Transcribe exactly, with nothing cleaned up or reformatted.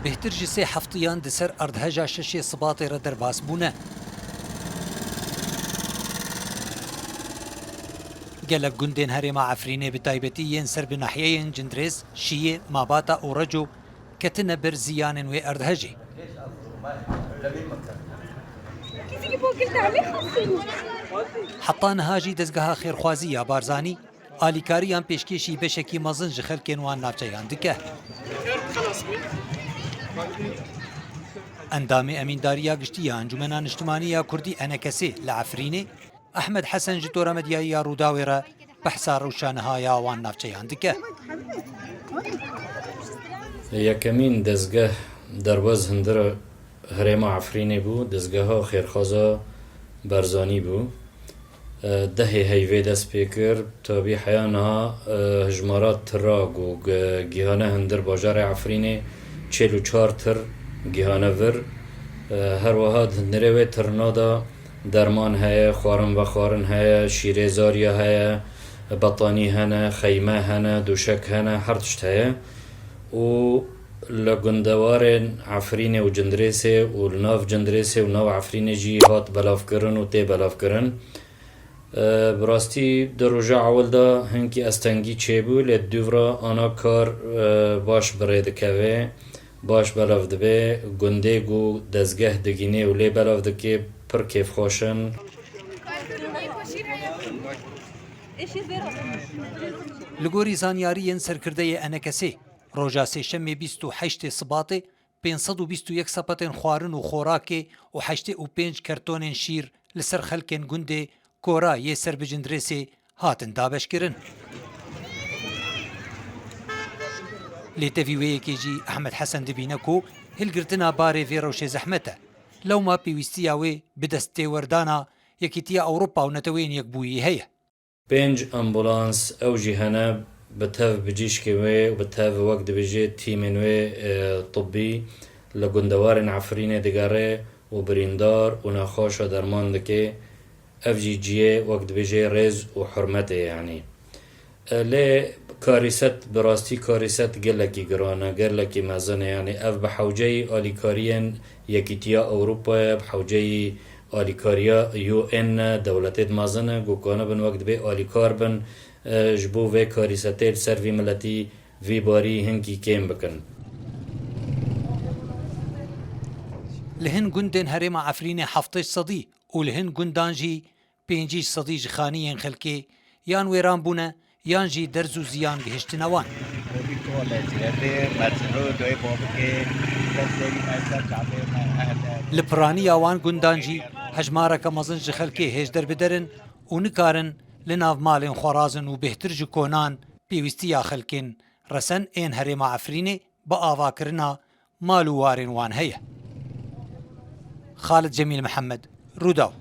Bêhtir ji sê heftiyan di ser erdheja şeşê Sibatê re derbas bûne. Gelek gundên herêma Efrînê, bi taybetî yên ser bi nahiyeyên Cindirês, Şiyê, Mabata û Reco, ketine ber ziyanên wê erdhejê. Heta niha jî dezgeha xêrxwazî ya Barzanî alîkariyan pêşkêşî beşekî mezin ji xelkên wan navçeyan dike. Endamê Emîndariya Giştî ya Encûmena Niştimanî ya Kurdî, ENKSê, li Efrînê, Ehmed Hesen, ji Tora Medyayî ya Rûdawê re behsa rewşa niha ya wan navçeyan dike. Yekemîn dezgeh derbaz hundir herêma Efrînê bû, dezgeha xêrxwaza Barzanî bû. E, dehê heyvê dest pê kir, tabî heya niha, e, hijmara tira ku gi-, gihane hundir bajarê Efrînê çêl û çar tir gihane vir. E, her wiha di hundirê wê tirna de derman heye, xwarin vexwarin heye, şîrê zariya heye, betanî hene, xeyme hene, dûşek hene, her tişt heye. Û li gundewarên Efrînê û Cindirêsê û li nav Cindirêsê û nav Efrînê jî hat belavkirin û tê belavkirin. E, bi rastî di roja ewil de hinkî astengî çêbû, lê dûvra ana kar, e, baş bi rê dikeve, baş belav dibe. Gundê ku dezgeh digînê û lê belav dike pir kêfxweş in. Li gorî zanyariyên serkirdeyê ENKSê, roja sêşemê bîst û heştê Sibatê, pênc sed û bîst û yek sepetên xwarin û xorakê û heştê û pênc kertonên şîr li ser xelkên gundê Kora yê ser bi Cindirêsê hatin dabeşkirin. Lê tevî wê yekê jî Ehmed Hesen dibîne ku hilgirtina barê vê rewşê zehmet e. Lewma pêwîstiya wê bi dest têwerdana Yekîtiya Ewropa û Neteweyên Yekbûyî heye. Pênc ambulans ew jî hene, bi tev bijîşkê wê û bi tev, wek dibêje, tîmên wê, e, tibbî li gundewarên Efrînê digere û birîndar û nexweşa derman dike. Ev jî cihê, wek dibêje, rêz û hurmetê, yanî. E, lê karîset, bi rastî karîset gelekî giran e, gelekî mezin e. Yanî ev bi hewceyî alîkariyên Yekîtiya Ewropa ye, bi hewceyî alîkariya U N e, dewletêd mezin e, ku kanibin wek dibê alîkar bin, e, ji bo vê karîsetê li ser vî miletî vî barî hinkî kêm bikin. Li hin gundên herêma Efrînê heftê sedî û li hin gundan jî pêncî sedî ji xaniyên xelkê yan wêran bûne, yan jî derz û ziyan gihiştine wan. Li piraniya wan gundan jî hejmareke mezin ji xelkê hêj derbider in û nikarin li nav malên xwe razin û bêhtir ji konan pêwîstiya xelkên resen ên herêma Efrînê bi avakirina mal û warên wan heye. Xalid Cemîl Mihemed, Rûdaw.